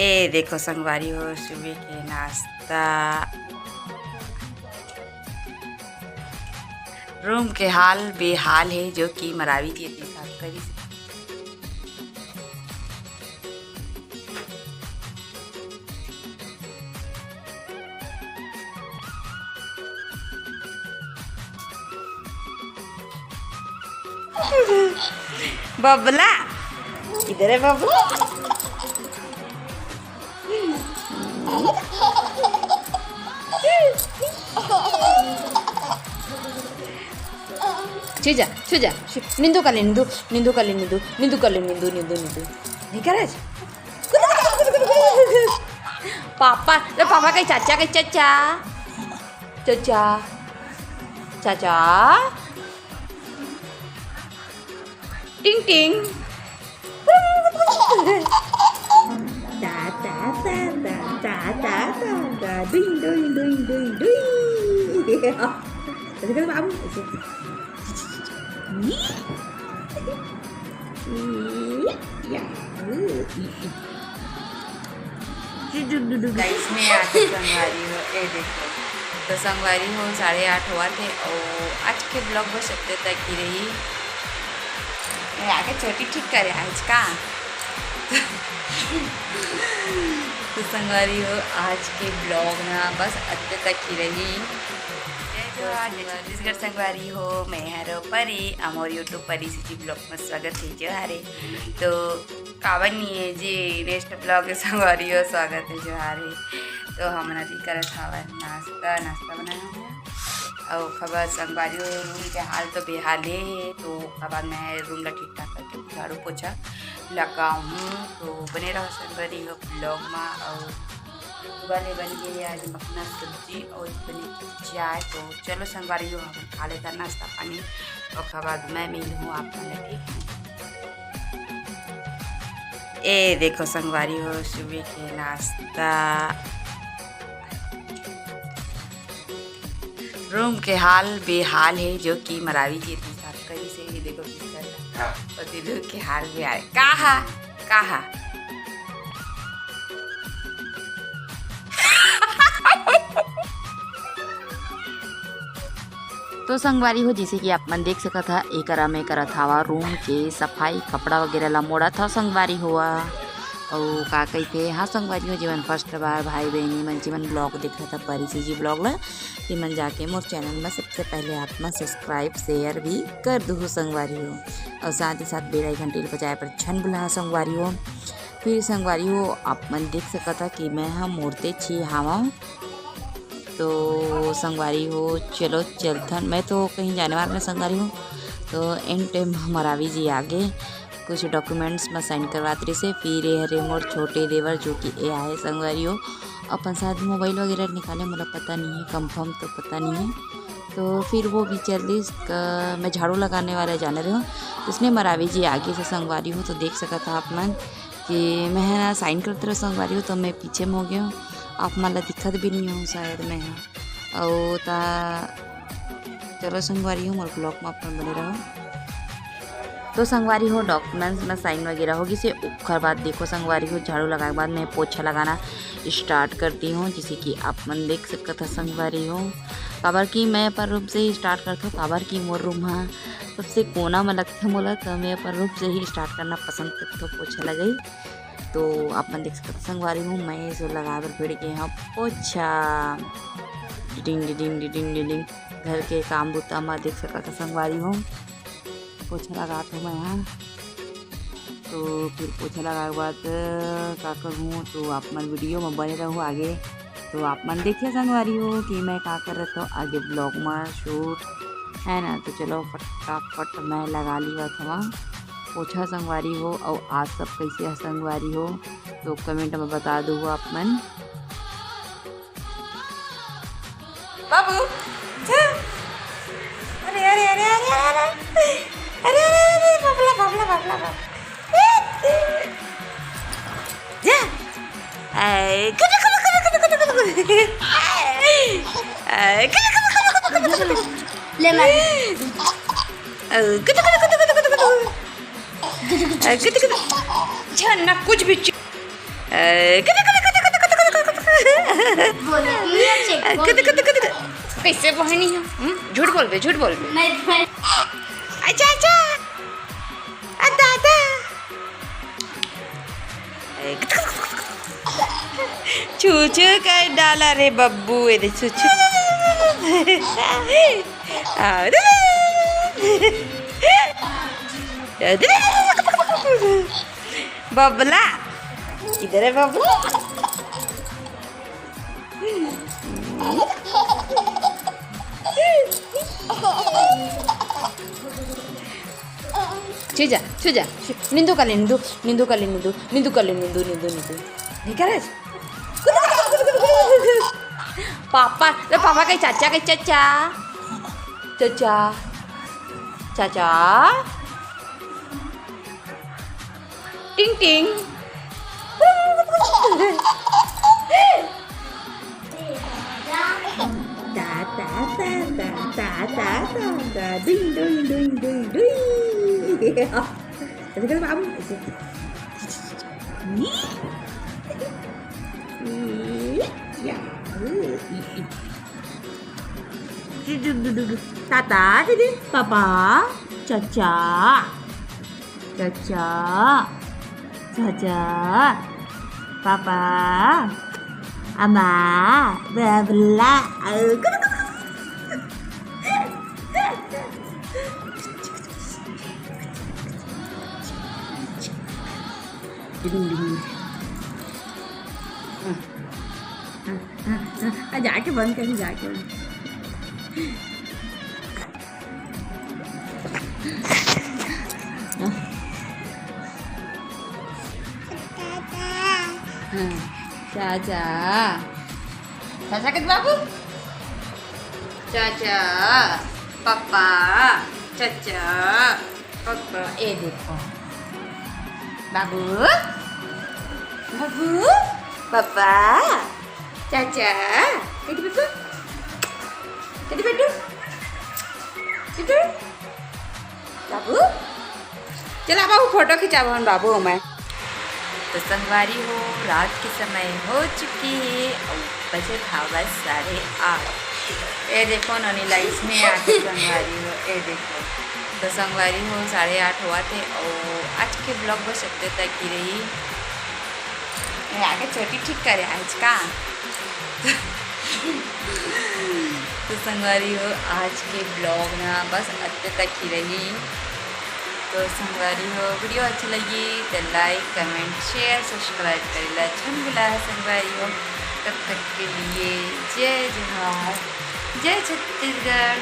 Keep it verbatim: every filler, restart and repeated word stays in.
ए देखो संगवारी हो, सुबह के नाश्ता। रूम के हाल बेहाल हे, जो कि मरावी जी एती साफ करिस। बबला, इधर है बबला। छू जा, छू जा, छू। निंदू कर ले, निंदू, निंदू कर ले, निंदू, निंदू कर ले, निंदू, निंदू, निंदू। नहीं करे? पापा, तो पापा कही चाचा, कही चाचा। चाचा, चाचा। टिंग टिंग। टा, टा, टा, टा, टा, टा, टा, टा, डिंग, डिंग, डिंग, डिंग, डिंग। ऐसे करो बाबू, ऐसे। या, या। गाइस, मैं आ गई संगवारी हो, ए देखो। तो संगवारी हो, साढ़े आठ हुआ थे और आज के ब्लॉग बस इतने तक ही रही। मैं आके चोटी ठीक करे आज का। तो संगवारी हो, आज के ब्लॉग ना बस इतने तक ही रही। जय जोहार, जय छत्तीसगढ़ संगवारी हो, मैं हरो परी, अमोर YouTube परी सीजी ब्लॉग में स्वागत है। जोहारे। तो कावन नहीं है जी, नेक्स्ट ब्लॉग के संगवारी हो, स्वागत है। जोहारे। तो हमन अभी करत हवन नाश्ता, नाश्ता बनाए हवन। और खबर संगवारी हो, रूम के हाल तो बेहाल हे, तो खबर मैं रूम ला ठीक ठाक करके झाड़ू पोछा लगाऊँ। तो बने रहो संगवारी हो ब्लॉग में। और सुबह ले बन गई आज मखना सब्जी और बनी चाय। तो चलो संगवारी हो, हम खा लेता नाश्ता पानी, ओकर बाद मैं मिलहूँ आप मन, ठीक है? ए देखो संगवारी हो, सुबह के नाश्ता। रूम के हाल बेहाल हे, जो कि मरावी जी एती साफ करिस हे। ये देखो बिस्तर ला। हाँ। और दिलू के हाल बेहाल। कहा, कहा। तो संगवारी हो, जैसे कि आप मन देख सकत हा, एकरा में करत हवा रूम के सफाई, कपड़ा वगैरह ला मोड़त हव संगवारी हो। अउ का कहिथे, हाँ संगवारी हो, जेमन फर्स्ट बार भाई बहिनी मन जेमन ब्लॉग देखत हा, परी सीजी ब्लॉग ला, तेमन जाके मोर चैनल में सबसे पहले आप मन सब्सक्राइब, शेयर भी कर दुहू संगवारी हो, अउ साथ ही साथ बेल आइकन टिल बजाए पर झन भुला संगवारी हो। फिर संगवारी हो, आप मन देख सकत हा कि मैं हा मूर्ति छी हावं। तो संगवारी हो, चलो चलथन। मैं तो कहीं जाने वाला नहीं संगवारी हो, तो एंड टाइम मरावी जी आगे कुछ डॉक्यूमेंट्स में साइन करवात रहिसे। फिर ये हरे मोर छोटे देवर, जो कि ए आए संगवारी हो, अपन शायद मोबाइल वगैरह निकाले, मोला पता नहीं है, कंफर्म तो पता नहीं है। तो फिर वो भी चल दिस, क-, मैं झाड़ू लगाने वाला जाने रही हूँ, उसने मरावी जी आगे से संगवारी हो, तो देख सकत हा आप मन कि मैं हा ना साइन करत रहो संगवारी हो, तो मैं पीछे में हो गया हूँ, आप मन ला दिखत भी नहीं हूँ शायद मैं हा। अउ ता चलो संगवारी हो, मोर ब्लॉग में अपन बने रहो। तो संगवारी हो, डॉक्यूमेंट्स में साइन वगैरह हो गिसे, ओखर बाद देखो संगवारी हो, झाड़ू लगाए के बाद मैं पोछा लगाना स्टार्ट करती हूँ, जैसे कि आप मन देख सकत हा संगवारी हो। काबर कि मैं अपन रूम से ही स्टार्ट करथों, काबर कि मोर रूम हा सबसे कोना में लगथे मोला, तो मैं अपन रूम से ही स्टार्ट करना पसंद करथों पोछा लगाई। तो आप मन देख सकत हा संगवारी हो, मैं इसो लगाए बर भिड़ गे हूँ पोछा। डिडिंग, डिडिंग, डिडिंग, डिडिंग। घर के काम बुता में देख सकत हा संगवारी हो, पोछा लगात हूँ मैं हा। तो फिर पोछा लगाए के बाद का करूँ, तो आप मन वीडियो में बने रहो आगे। तो आप मन देखिए संगवारी हो कि मैं का करत हूँ आगे ब्लॉग में शूट, है ना। तो चलो फटाफट मैं लगा ली बात हवा पोछा संगवारी हो, और आज सब कैसे है संगवारी हो, तो कमेंट में बता दो आप मन। बाबू, जा। अरे, अरे, अरे, अरे, अरे, अरे। अरे, अरे, अरे, अरे, बाबला, बाबला, बाबला, बाबला। जा। ए, कुदु, कुदु, कुदु। ए, कुदु, कुदु, कुदु, कुदु, कुदु। ले मार। ए, कुदु, कुदु, कुदु, कुदु, कुदु। ए, कुदु, कुदु। जा ना, कुछ भी चीज। बोले, ये check कर। कइसे बहनी हे? हम्म? झूठ बोलबे, झूठ बोलबे। नहीं, नहीं। अच्छा, अच्छा। आ दादा। छू छू कर डाला रे बब्बू, ये दे छू छू। आ, बबला, किधर है बबला? छू जा, छू जा, छू। निंदू कर ले, निंदू, निंदू कर ले, निंदू, निंदू कर ले, निंदू, निंदू, निंदू। नहीं करे? पापा, तो पापा के चाचा के चाचा। चाचा। चाचा। टिंग टिंग। ता, ता, ता, ता, ता, ता, ता, ता, डिंग, डिंग, डिंग, डिंग, डिंग। ऐसे कर बाबू, ऐसे। या। टाटा, दीदी, पापा, चाचा, चाचा, चाचा, पापा, अम्मा, बबला। डिंग, डिंग। हाँ, हाँ, हाँ, हाँ। आ, जाके बंद कर, जाके बंद। हाँ। हाँ, चाचा। चाचा के बाबू? चाचा, पापा, चाचा, पापा, ये देखो। बाबू, बाबू, पापा, चाचा, किधर बेटू? किधर बेटू? किधर? बाबू, चला बाबू, फोटो खिंचाबो हम बाबू, मैं। तो संगवारी हो, रात के समय हो चुकी है अउ बजत हवय साढ़े आठ। ये देखो नोनी लाइट्स में आके संगवारी हो, ये देखो। तो संगवारी हो, साढ़े आठ होवत हे अउ आज के vlog बस अतके तक ही रही। ये आगे चोटी ठीक करे आज का। तो संगवारी हो, आज के vlog ना बस अतके तक ही रही। तो संगवारी हो, video अच्छा लगी तो like, comment, share, subscribe करे ला झन भुलाय संगवारी हो। तब तक के लिए जय जोहार, जय छत्तीसगढ़।